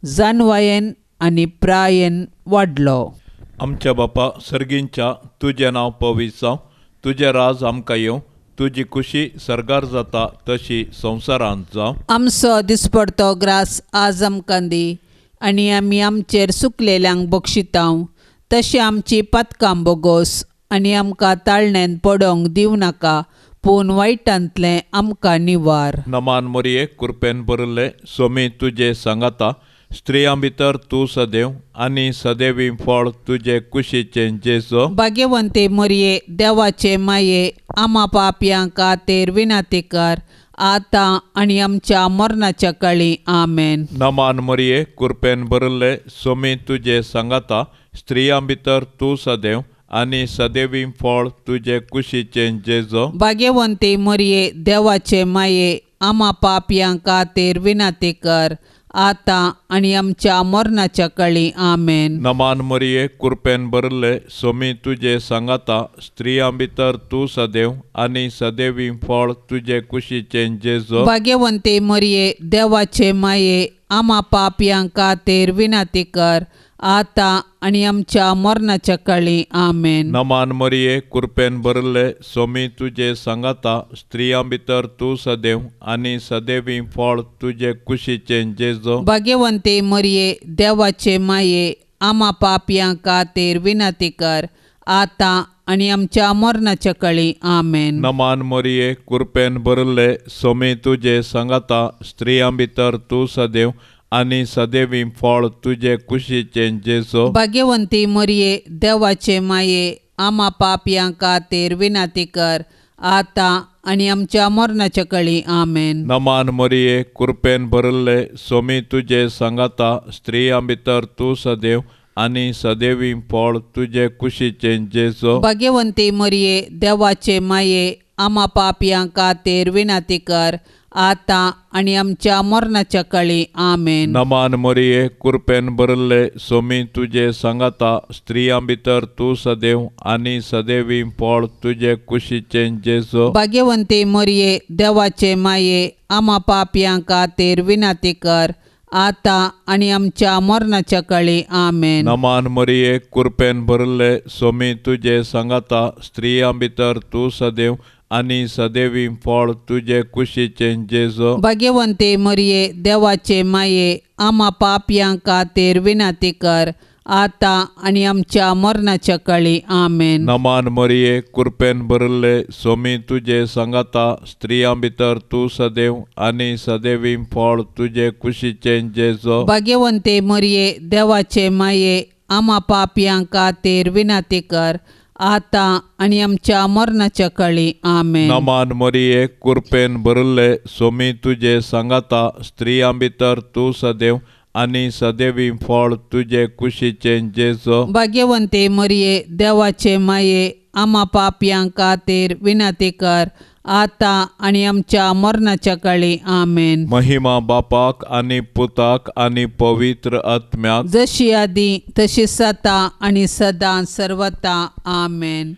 जानवायेन आनी प्रायेन वाडलो. आमच्या बापा सर्गींच्या, तुजें नांव पवित्र जावं, तुजें राज आमकां येवं, तुजी खुशी सर्गार जाता तशी संवसारांत जावं. आमचो दिसपडतो ग्रास आज आमकां दी आनी आमी आमचेर सुकलेल्यांक बक्षितांव तशें आमची पातकां बोगोस आनी आमकां ताळण्यान पडोंक दिवं नाका, पूण वायटांतलें आमकां निवार. नमान मोरये, कृपेन भरिल्ले, सोमी तुजे सांगाता, स्त्रियां भितर तूं सदैव आनी सदैवी फळ तुजे कुशीचें जेजो. भाग्यवंते मोरये, देवाचे माये, आमा पापयां खातीर विनंती कर आतां आनी आमच्या मरणाच्या काळी. आमेन. नमान मोरये, कृपेन भरिल्ले, सोमी तुजे सांगाता, स्त्रियां भितर तूं सदैव आनी सदैवी फळ तुजे कुशीचें जेजो. भाग्यवंते मोरये, देवाचे माये, आमा पापयां खातीर विनंती कर आतां आनी आमच्या मरणाच्या काळी. आमेन. नमान मोरये, कृपेन भरिल्ले, सोमी तुजे सांगाता, स्त्रियां भितर तूं सदैव आनी सदैवी फळ तुजे कुशीचें जेजो. भाग्यवंते मोरये, देवाचे माये, आमा पापयां खातीर विनंती कर आतां आनी आमच्या मरणाच्या काळी. आमेन. नमान मोरये, कृपेन भरिल्ले, सोमी तुजे सांगाता, स्त्रियां भितर तूं सदैव आनी सदैवी फळ तुजे कुशीचें जेजो. भाग्यवंते मोरये, देवाचे माये, आमा पापयां खातीर विनंती कर आतां आनी आमच्या मरणाच्या काळी. आमेन. नमान मोरये, कृपेन भरिल्ले, सोमी तुजे सांगाता, स्त्रियां भितर तूं सदैव आनी सदैवी फळ तुजे कुशीचें जेजो. भाग्यवंती मोरये, देवाचे माये, आमा पापयां खातीर विनंती कर आतां आनी आमच्या मरणाच्या काळी. आमेन. नमान मोरये, कृपेन भरिल्ले, सोमी तुजे सांगाता, स्त्रियां भितर तूं सदैव आनी सदैवी फळ तुजे कुशीचें जेजो. भाग्यवंती मोरये, देवाचे माये, आमा पापयां खातीर विनंती कर आतां आनी आमच्या मरणाच्या काळी. आमेन. नमान मोरये, कृपेन भरिल्ले, सोमी तुजे सांगाता, स्त्रियां भितर तूं सदैव आनी सदैवी फळ तुजे कुशीचें जेजो. भाग्यवंती मोरये, देवाचे माये, आमा पापयां खातीर विनंती कर आतां आनी आमच्या मरणाच्या काळी. आमेन. नमान मोरये, कृपेन भरिल्ले, सोमी तुजे सांगाता, स्त्रियां भितर तूं सदैव आनी सदैवी फळ तुजे कुशीचें जेजो. भाग्यवंते मोरये, देवाचे माये, आमा पापयां खातीर विनंती कर आतां आनी आमच्या मरणाच्या काळी. आमेन. नमान मोरये, कृपेन भरिल्ले, सोमी तुजे सांगाता, स्त्रियां भितर तूं सदैव आनी सदैवी फळ तुजे कुशीचें जेजो. भाग्यवंते मोरये, देवाचे माये, आमा पापयां खातीर विनंती कर आतां आनी आमच्या मरणाच्या काळी. आमेन. नमान मोरये, कृपेन भरिल्ले, सोमी तुजे सांगाता, स्त्रियां भितर तूं सदैव आनी सदैवी फळ तुजे कुशीचें जेजो. भाग्यवंते मोरये, देवाचे माये, आमा पापयां खातीर विनंती कर आतां आनी आमच्या मरणाच्या काळी. आमेन. महिमा बापाक आनी पुताक आनी पवित्र आत्म्याक, जशी आदी तशी सता आनी सदां सर्वता. आमेन.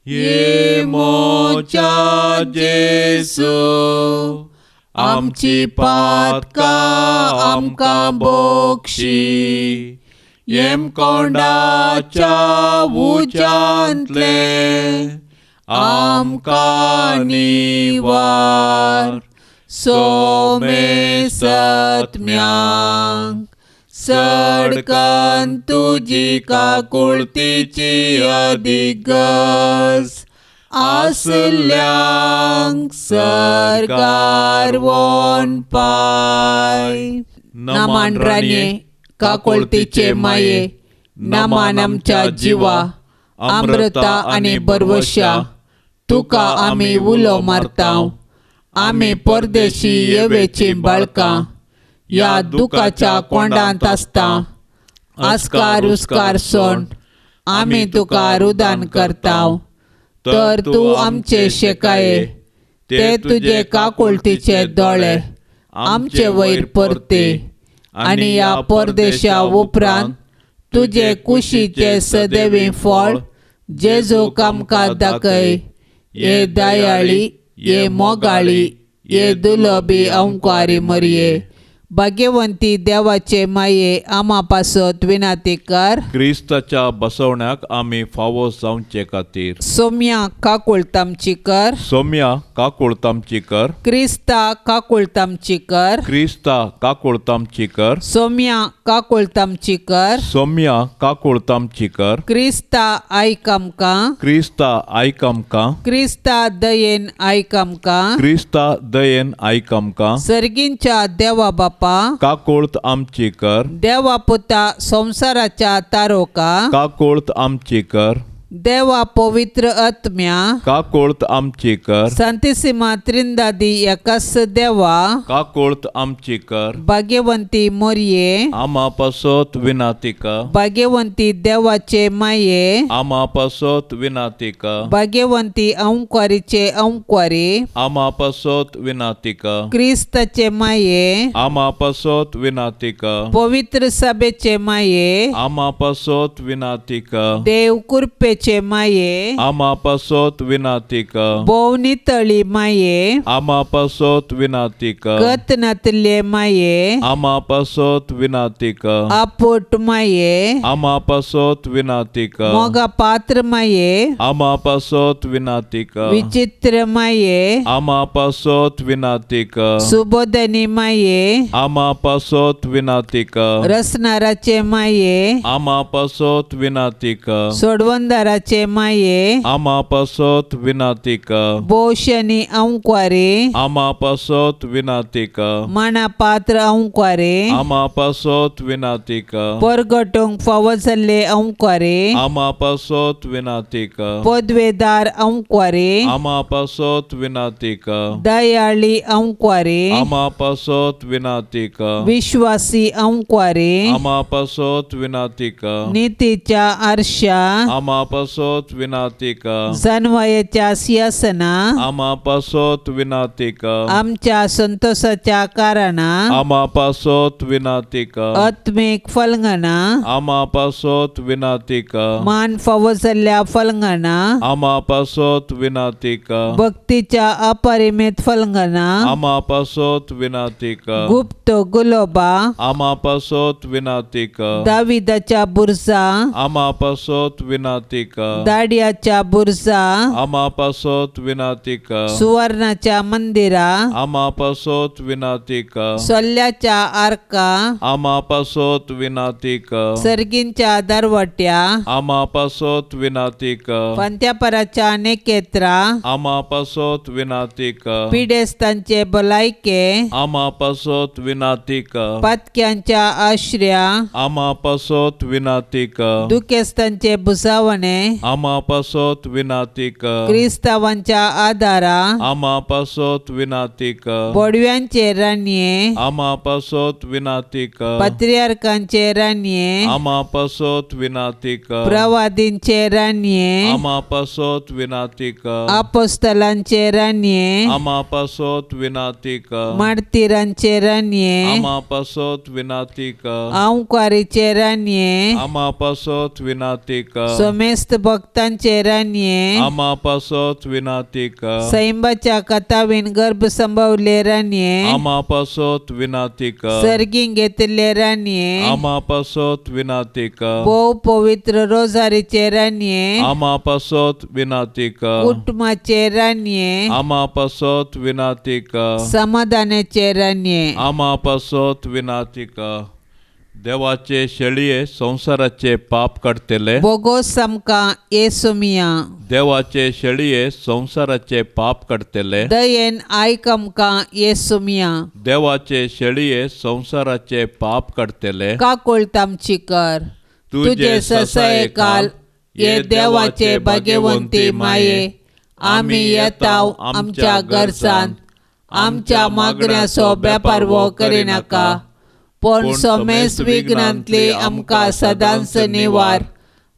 ये मोच्या जेजू, आमची पातकां आमकां बोक्षी, येमकोंडाच्या उज्यांतले आमकां निवार, सोमे सत्म्यांक सडकन तुजी काकुळतीची अदिगज आसल्यांक सरकार वोन पाय. नामान राणये, काकुळतीचे माये, नामान आमच्या जिवा, अमृता आनी बरवशा, तुका आमी उलो मारता. आमी परदेशी येवेची बाळकां, ह्या दुखाच्या कोंडांत आसता. आस्कार उस्कार सोण आमी तुका रुदान करता. तर तूं आमचे शेकाये, ते तुजे काकुळतीचे दोळे आमचे वयर परते आनी ह्या परदेशा उपरांत तुजे कुशीचे सदैवी फळ जेजूक आमकां दाखय. ये दयाळी, ये मोगाळी, ये दुलबी अंकुवारी मरये, भाग्यवंती देवाचे माये आमा पासत विनाती कर. क्रिस्ताच्या बसवण्याक आमी फावो जावचे खातीर सोम्या काकुळतामची कर. सोम्या काकुळतामची कर. क्रिस्ता काकुळतामची कर. क्रिस्ता काकुळतामची कर. सोम्या काकुळतामची कर. सोम्या काकुळतामची कर. क्रिस्ता आयक आमकां. क्रिस्ता आयक आमकां. क्रिस्ता दयेन आयक आमकां. क्रिस्ता दयेन आयक आमकां. सर्गींच्या देवा बापा काकुळत आमची कर. देवा पुता संवसाराच्या तारोका काकुळत आमची कर. देवा पवित्र आत्म्या काकुळत आमची कर. सांतिसिमा त्रिंदादी एकास देवा काकुळत आमची कर. भाग्यवंती मोरये आमा पासत विनाती कर. भाग्यवंती देवाचे माये आमा पासत विनाती कर. भाग्यवंती अंकुवारीचे अंकुवारी आमा पासत विनाती कर. क्रिस्ताचे माये आमा पासत विनाती कर. पवित्र सभेचे माये आमा पासत विनाती कर. देव कृपेचे माये आमा पासत विनाती कर. भोव नितळी माये आमा पासत विनाती कर. गत नातले माये आमा पासत विनाती कर. आपोट माये आमा पासत विनाती कर. मोगा पात्र माये आमा पासत विनाती कर. विचित्र माये आमा पासत विनाती कर. सुबोधनी माये आमा पासत विनाती कर. रसनाराचे माये आमा पासत विनाती कर. सोडवंदाराचे माये आमा पासत विनाती कर. भोवशनी अंकुवारी आमा पासत विनाती कर. माना पात्र अंकुवारी आमा पासत विनाती कर. परगटूंक फावो जाल्ले अंकुवारी आमा पासत विनाती कर. पदवेदार अंकुवारी आमा पासत विनाती कर. दयाळी अंकुवारी आमा पासत विनाती कर. विश्वासी अंकुवारी आमा पासत विनाती कर. नितीच्या आरशा आमा पासत विनाती कर. जानवायेच्या सिंहासना आमा पासत विनाती कर. आमच्या संतोषाच्या कारणा आमा पासत विनाती कर. आत्मीक फलंगना आमा पासत विनाती कर. मान फावो जाल्ल्या फलंगना आमा पासत विनाती कर. भक्तीच्या अपरिमित फलंगना आमा पासत विनाती कर. गुप्त गुलोबा आमा पासत विनाती कर. दाविदाच्या बुरजा आमा पासत विनाती कर. दाडियाच्या बुरजा आमा पासत विनाती कर. सुवर्णाच्या मंदिरा आमा पासत विनाती कर. सोल्ल्याच्या आर्का आमा पासत विनाती कर. सर्गींच्या दरवट्या आमा पासत विनाती कर. पंत्यापराच्या नेकेत्रा आमा पासत विनाती कर. पिडेस्तांचे भलायके आमा पासत विनाती कर. पातक्यांच्या आश्र्या आमा पासत विनाती कर. दुखेस्तांचे भुजावणे आमा पासत विनाती कर. क्रिस्तावांच्या आदारा आमा पासत विनाती कर. बोडव्यांचे राणये आमा पासत विनाती कर. पात्रियार्कांचे राणये आमा पासत विनाती कर. प्रवादींचे राणये आमा पासत विनाती कर. आपोस्तलांचे राणये आमा पासत विनाती कर. मार्तीरांचे राणये आमा पासत विनाती कर. अंकुवारीचे राणये आमा पासत विनाती कर. समेस्त भक्तांचे राणये आमा पासत विनाती कर. सैंबाच्या कथावीन गर्भ संभवले राणये आमा पासत विनाती कर. सर्गीं घेतिल्ले राणये आमा पासत विनाती कर. भोव पवित्र रोजारीचे राणये आमा पासत विनाती कर. कुटुंबाचे राणये आमा पासत विनाती कर. समाधानाचे राणये आमा पासत विनाती कर. देवाचे शेळये संवसाराचे पाप काडटले बोगोस आमकां येसुमिया. देवाचे शेळये संवसाराचे पाप काडटले दयेन आयक आमकां येसुमिया. देवाचे शेळये संवसाराचे पाप काडटले काकुळत आमची कर. तुजे ससयकाल ये देवाचे भाग्यवंती माये आमी येताव आमच्या गरजांत आमच्या मागण्याचो बेपारवो करिनाका पूण समेस विघ्नांतली आमकां सदांच निवार.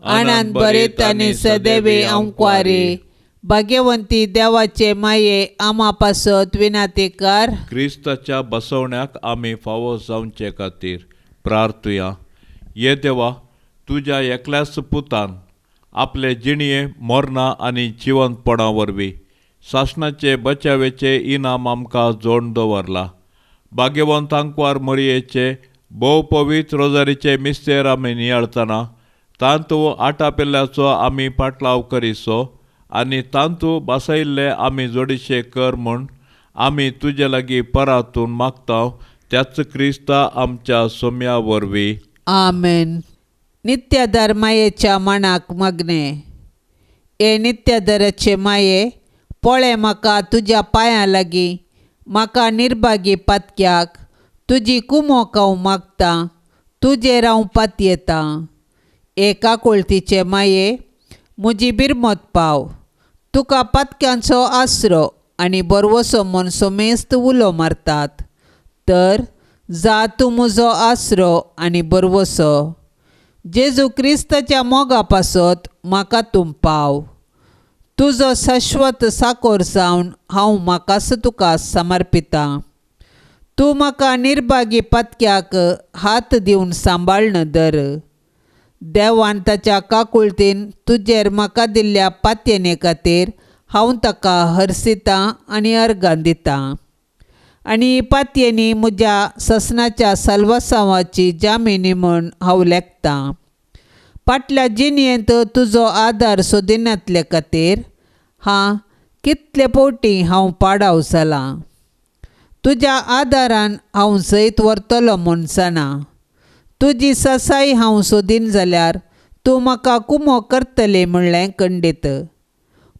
आनंद बरीत आनी सदैवी अंकुवारी भाग्यवंती देवाचे माये आमा पासत विनाती कर. क्रिस्ताच्या बसवण्याक आमी फावो जावचे खातीर प्रार्थुया. ये देवा, तुज्या एकल्याच पुतान आपले जिणये मरणां आनी जिवंतपणा वरवीं सासणाचे बचावेचे इनाम आमकां जोडून दवरला. भाग्यवंत आंकवार मरयेचे भोव पवित्र रोजारीचे मिस्तेर आमी नियाळतना तांतू आटापिल्ल्याचो आमी पाटलाव करिसो आनी तांतू बसयल्ले आमी जोडीशे कर म्हूण आमी तुजे लागीं परातून मागता त्याच क्रिस्ता आमच्या सोम्या वरवीं. आमेन. नित्यादार मायेच्या मनाक मागणे. हे नित्यादाराचे माये, पळय म्हाका तुज्या पांयां लागीं, म्हाका निर्भागी पातक्याक तुजी कुमोक हांव मागतां, तुजेर हांव पातयेतां. हे काकुळतीचे माये, म्हजी बिरमत पाव. तुका पातक्यांचो आसरो आनी बरवसो म्हूण समेस्त उलो मारतात, तर जा तूं म्हजो आसरो आनी बरवसो. जेजू क्रिस्ताच्या मोगा पासत म्हाका तूं पाव. तुजो शाश्वत साकोर जावन हांव म्हाकाच तुका समर्पितां. तूं म्हाका निर्भागी पातक्याक हात दिवन सांबाळन धर. देवान ताच्या काकुळतीन तुजेर म्हाका दिल्ल्या पातयेने खातीर हांव ताका हरसितां आनी अर्गां दितां. आनी पातयेनी म्हज्या ससनाच्या साल्वासांवाची जामिनी म्हूण हांव लेखतां. फाटल्या जिणेंत तुजो आदार सोदिनातले खातीर हां कितले फावटी हांव पाडाव जालां. तुज्या आदारान हांव जैत व्हरतलो म्हूण जाणा. तुजी सासाय हांव सोदीन जाल्यार तूं म्हाका कुमो करतली म्हणलें खंडीत.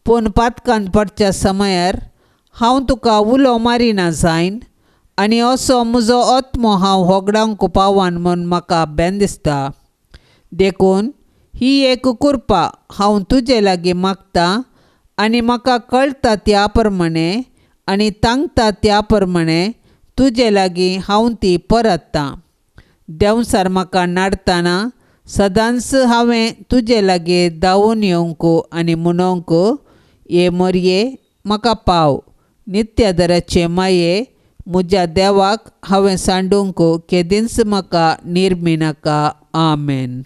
पूण पातकान पडच्या समयार हांव तुका उलो मारिना जायन आनी असो म्हजो आत्मो हांव होगडावंक पावन म्हूण म्हाका बेन दिसता. देखून ही एक कृपा हांव तुजे लागीं मागतां आनी म्हाका कळटा त्या प्रमाणे आनी तांकता त्या प्रमाणे तुजे लागीं हांव ती परत्तां. देंवसार म्हाका नाडतना सदांच हांवें तुजे लागीं धांवून येवंक आनी म्हणोंक, ये मोरये म्हाका पाव. नित्यादराचे माये, म्हज्या देवाक हांवें सांडूंक केदींच म्हाका निर्मिनाका. आमेन.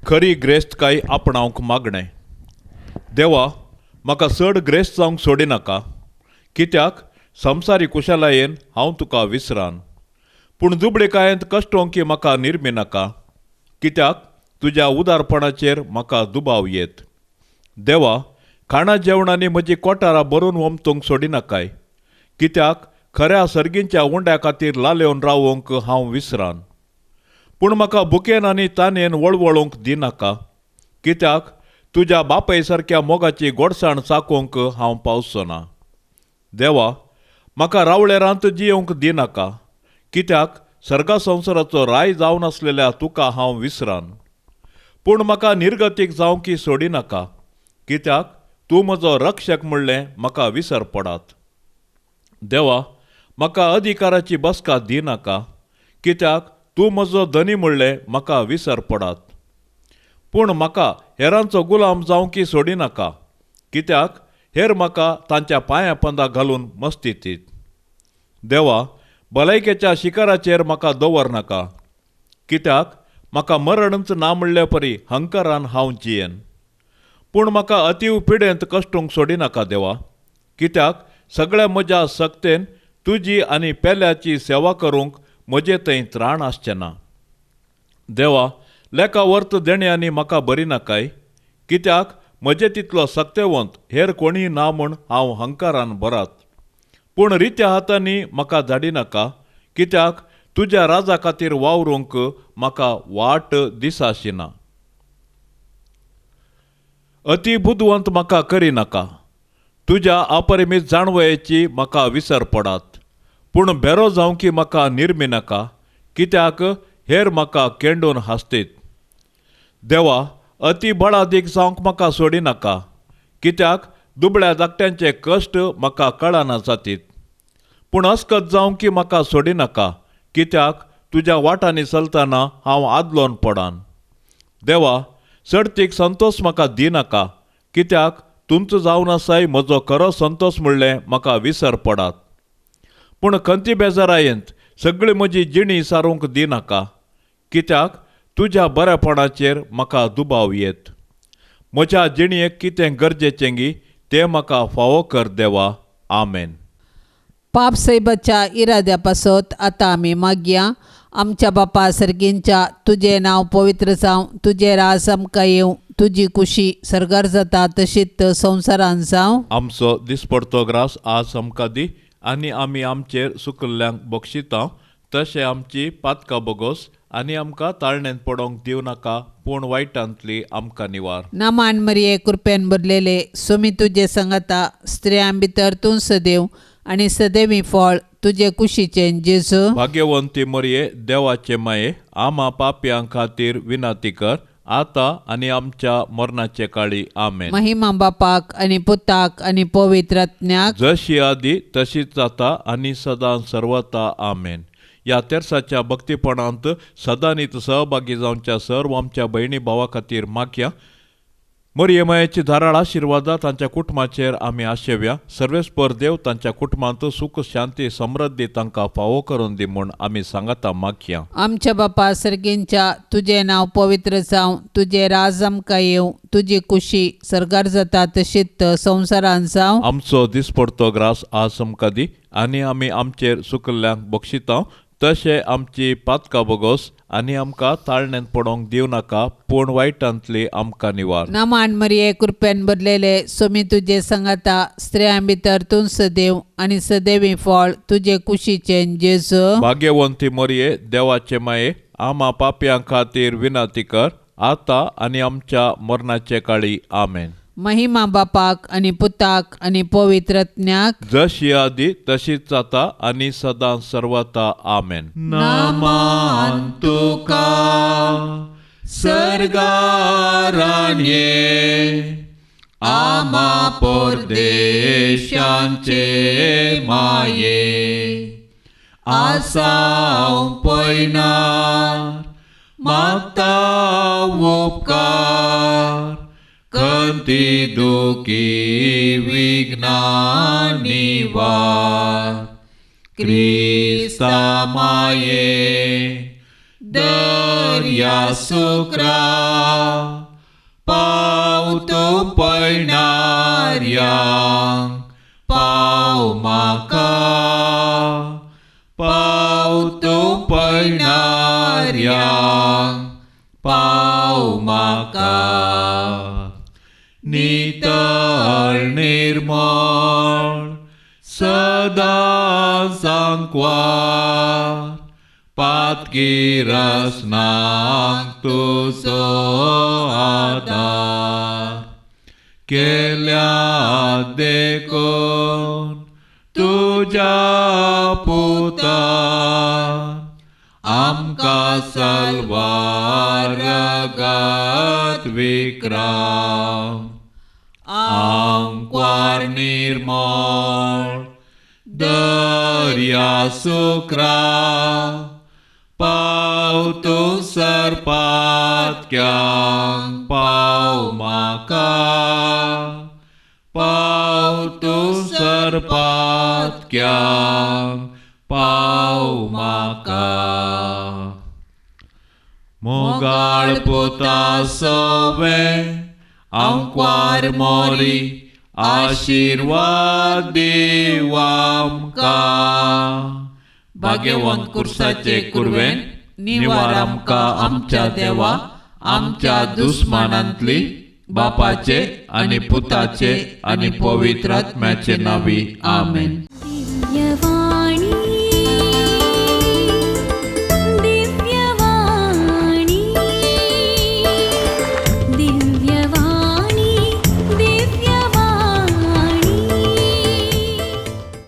खरी ग्रेस्तकाय आपणावंक मागणें. देवा, म्हाका चड ग्रेस्त जावंक सोडिनाका, कित्याक संवसारी कुशलायेन हांव तुका विसरान. पूण दुबळेकायेंत कश्टोंकी म्हाका निर्मिनाका, कित्याक तुज्या उदारपणाचेर म्हाका दुबाव येत. देवा, खाणा जेवणांनी म्हजी कोठारां भरून वमतूंक सोडिनाकाय, कित्याक खऱ्या सर्गींच्या उंड्या खातीर लालेवन रावोंक हांव विसरान. पूण म्हाका भुकेन आनी तानेन वळवळूंक दिनाका, कित्याक तुज्या बापाय सारक्या मोगाची गोडसाण चाकोवंक हांव पावचो ना. देवा, म्हाका रावळेरांत जियोवंक दिनाका, कित्याक सर्गा संवसाराचो राय जावन आसलेल्या तुका हांव विसरान. पूण म्हाका निर्गतीक जावंकी सोडिनाका, कित्याक तूं म्हजो रक्षक म्हणलें म्हाका विसर पडात. देवा, म्हाका अधिकाराची बसका दिनाका, कित्याक तूं म्हजो धनी म्हणलें म्हाका विसर पडात. पूण म्हाका हेरांचो गुलाम जावंकी सोडिनाका, कित्याक हेर म्हाका तांच्या पांया पंदा घालून मस्ती दीत. देवा, भलायकेच्या शिखराचेर म्हाका दवर नाका, कित्याक म्हाका मरणच ना म्हणले परी हंकारान हांव जियेन. पूण म्हाका अतीव पिडेंत कश्टूंक सोडिनाका देवा, कित्याक सगळ्या म्हज्या सक्तेन तुजी आनी पेल्याची सेवा करूंक म्हजे थंय त्राण आसचें ना. देवा, लेखा वर्त देण्यांनी म्हाका बरी नाकाय, कित्याक म्हजे तितलो सक्तेवंत हेर कोणीय ना म्हूण हांव हंकारान भरात. पूण रित्या हातांनी म्हाका धाडिनाका, कित्याक तुज्या राजा खातीर वावरूंक म्हाका वाट दिसाशिना. अती बुदवंत म्हाका करिनाका, तुज्या अपरिमीत जाणवयेची म्हाका विसर पडात. पूण भेरो जावंकी म्हाका निर्मिनाका, कित्याक हेर म्हाका केंडून हासतीत. देवा, अती बळादीक जावंक म्हाका सोडिनाका, कित्याक दुबळ्या धाकट्यांचे कश्ट म्हाका कळना जातीत. पूण अस्कत जावंकी म्हाका सोडिनाका, कित्याक तुज्या वाटांनी चलतना हांव आदलोन पडान. देवा, चडतीक संतोश म्हाका दिनाका, कित्याक तुमचो जावन आसाय म्हजो खरो संतोश म्हणलें म्हाका विसर पडात. पूण खंती बेजारायेंत सगळी म्हजी जिणी सारूंक दिनाका, कित्याक तुज्या बरेपणाचेर म्हाका दुबाव येत. म्हज्या जिणेक कितें गरजेचें गी तें म्हाका फावो कर देवा. आमेन. पाप सैबाच्या इराद्या पासत आतां आमी मागया. आमच्या बापा सर्गींच्या, तुजें नांव पवित्र जावं, तुजें राज आमकां येवं, तुजी कुशी सर्गार जाता तशीच संवसारान जावं. आमचो दिसपडतो ग्रास आज आमकां दी आनी आमी आमचेर सुकल्ल्यांक बक्षिता तशें आमची पातकां बोगोस आनी आमकां ताळणेंत पडोंक दिवं नाका, पूण वायटांतली आमकां निवार. नामान मरिये, कृपेन भरलेले, सुमी तुजे संगता, स्त्रियां भितर तूं सदैव आनी सदैवी फळ तुजे कुशीचें जेजू. भाग्यवंती मरिये, देवाचे माये, आमा पापयां खातीर विनंती कर आतां आनी आमच्या मरणाचे काळी. आमेन. महिमा बापाक आनी पुताक आनी पवित्र आत्म्याक, जशी आदी तशीच जाता आनी सदां सर्वता. आमेन. ह्या तेर्साच्या भक्तीपणांत सदांनीत सहभागी जावच्या सर्व आमच्या भयणी भावा खातीर मागया. मरिये मायेची धाराळ आशिर्वादा तांच्या कुटुंबाचेर आमी आशेवया. सर्वेस्पर देव तांच्या कुटुंबांत सुख शांती समृद्धी तांकां फावो करून दी म्हूण आमी सांगाता मागया. आमच्या बापा सर्गींच्या, तुजें नांव पवित्र जावं, तुजें राज आमकां येवं, तुजी कुशी सर्गार जाता तशीच संवसारान जावं. आमचो दिसपडतो ग्रास आज आमकां दी आनी आमी आमचेर सुकल्ल्यांक बक्षिता तशें आमची पातकां बोगोस आनी आमकां ताळणेंत पडोंक दिवं नाका, पूण वायटांतली आमकां निवार. नामान मरिये, कृपेन भरलेले, सोमी तुजे संगता, स्त्रियां भितर तूं सदैव आनी सदैवी फळ तुजे कुशीचें जेजू. भाग्यवंती मरिये, देवाचे माये, आमा पापयां खातीर विनंती कर आतां आनी आमच्या मरणाचे काळी. आमेन. महिमा बापाक आनी पुताक आनी पवित्र आत्म्याक, जशी आदी तशीच जाता आनी सदां सर्वता. आमेन. नामान तुका सर्गारान ये, आमा परदेशांचे माये, आसाव पयनार मागता उपकार, कंती दुखी विघ्ना निवार, क्रिस्ता माये दर्या सुक्रा, पावतो पयणार्यांक पाव म्हाका, पावतो पयणार्यांक पाव म्हाका. नितळ निर्मळ सदां सांकवार, पातकी रसनाक तुजो आदार, केल्या देखून तुज्या पुतान आमकां सलवार रगत विक्रम, आंकवार निर्मळ दर्या सुक्रा, पावतो सरपातक्यांक पाव म्हाका, पावतो सरपातक्यांक पाव म्हाका. मोगाळ पुता सोवे आंकवार मोरी, आशिर्वाद दीव आमकां. भाग्यवंत कुर्साचे कुरवेन निवार आमकां आमच्या देवा, आमच्या दुस्मानांतली, बापाचे आनी पुताचे आनी पवित्र आत्म्याचे नांवी. आमेन. दिव्यवाणी.